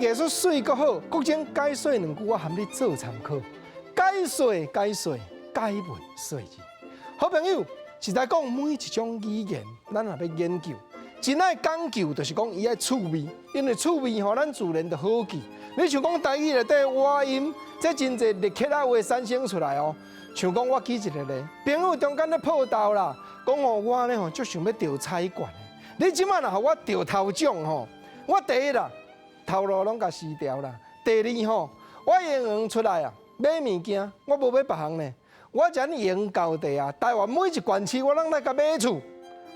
藝術媠閣好，國珍解說兩句，我含你做參考。解說解說解文說字，好朋友，實在講每一種語言，咱若欲研究，真愛講究，就是講伊愛趣味，因為趣味吼，咱自然就好記。你像講台語內底倚音，這真濟立刻仔話產生出來哦。像講我舉一個例，朋友中間咧報道啦，講吼我呢吼足想欲著彩券的。你這擺若予我著頭獎吼，我第一啦，頭路攏共辭掉啦。第二吼，我閒閒出來啊，買物件，我無買別項呢，我將閒到地啊，台灣每一縣市我攏來共買厝，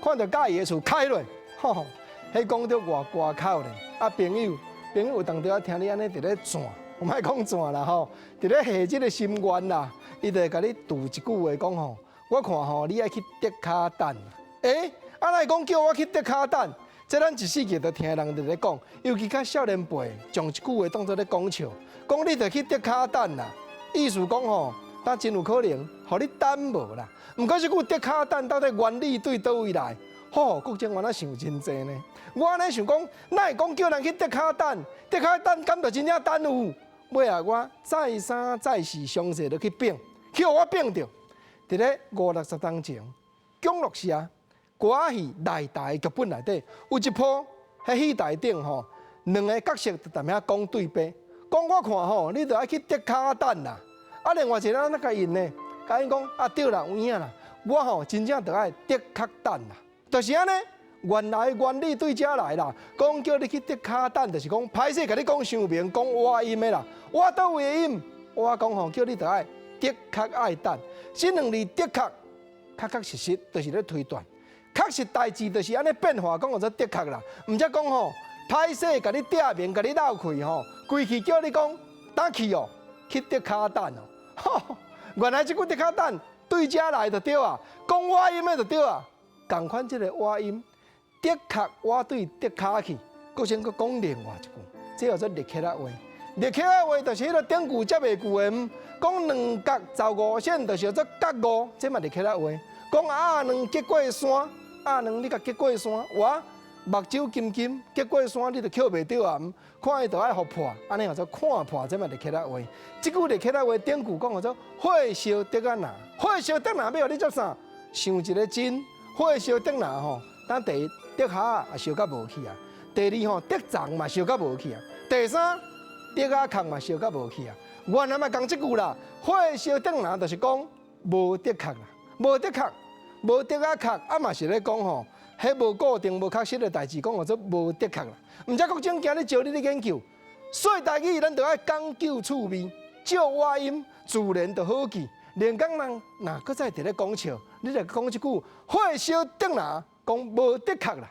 看著佮意的厝開落，吼，彼講著偌歌口咧。啊，朋友，朋友有當時聽你按呢佇咧轉，毋愛講轉啦吼，佇咧下這個心願啦，伊就會共你吐一句話講吼，我看吼你愛去竹跤等。欸，啊哪會講叫我去竹跤等？這咱一世紀都聽人佇咧講，尤其較少年輩，將一句話當做咧講笑，講你著去竹跤等啦，意思講吼，但真有可能，予你等無啦。毋過這句竹跤等到底原理對佗位來？吼，國珍我哪想真濟呢？我按呢想講，哪會講叫人去竹跤等？竹跤等敢就真正等有？尾仔我再三再四詳細落去反，去予我反著。佇咧五六十冬前，蔣樂社歌仔戲內台劇本內底有一鋪，彼戲台頂吼，兩个角色就踮遐講對白，講我看吼，你著愛去竹跤等啦。啊，另外一个人怎共應呢？共𪜶講啊對啦，有影啦，我吼真正著愛竹跤等啦，就是按呢。原來原理對遮來啦，講叫你去竹跤等，就是講歹勢共你講傷明，講倚音的啦，倚佗位的音？我講吼，叫你著愛的確愛等。這兩字的確，確確實實就是咧推斷，確實代誌就是按呢變化，講叫做的確啦。毋則講吼，歹勢共你點名，共你鬧氣吼，規氣叫你講等去哦，去竹跤等哦。吼，原來這句竹跤等對遮來就對啊，講倚音的就對啊，仝款這个倚音。的確，倚對竹跤去，閣先閣講另外一句，這叫做立刻仔話。立刻仔話就是彼个頂句接下句的，講兩角十五仙就是叫做角五，這嘛立刻仔話。講鴨卵結過山，鴨卵你共結過山，哇，目睭金金結過山，你就抾袂著啊！看伊就愛予破，按呢叫做看破，這嘛立刻仔話。這句立刻仔話頂句講叫做火燒竹仔林，火燒竹林欲予你接啥？想一个真，火燒竹林吼，等第一竹仔也燒甲無去啊，第二吼竹叢嘛燒甲無去啊，第三竹仔殼嘛燒甲無去啊。原來嘛仝這句啦，火燒竹林就是講無的確啦，無的確，無竹仔殼啊嘛是咧講吼，彼無固定、無確實的代誌，講叫做無的確啦。毋則國珍今日招你咧研究，說台語，咱著愛講究趣味，借倚音自然就好記。連講人若閣再佇咧講笑，你著講這句火燒竹林，講無的確啦。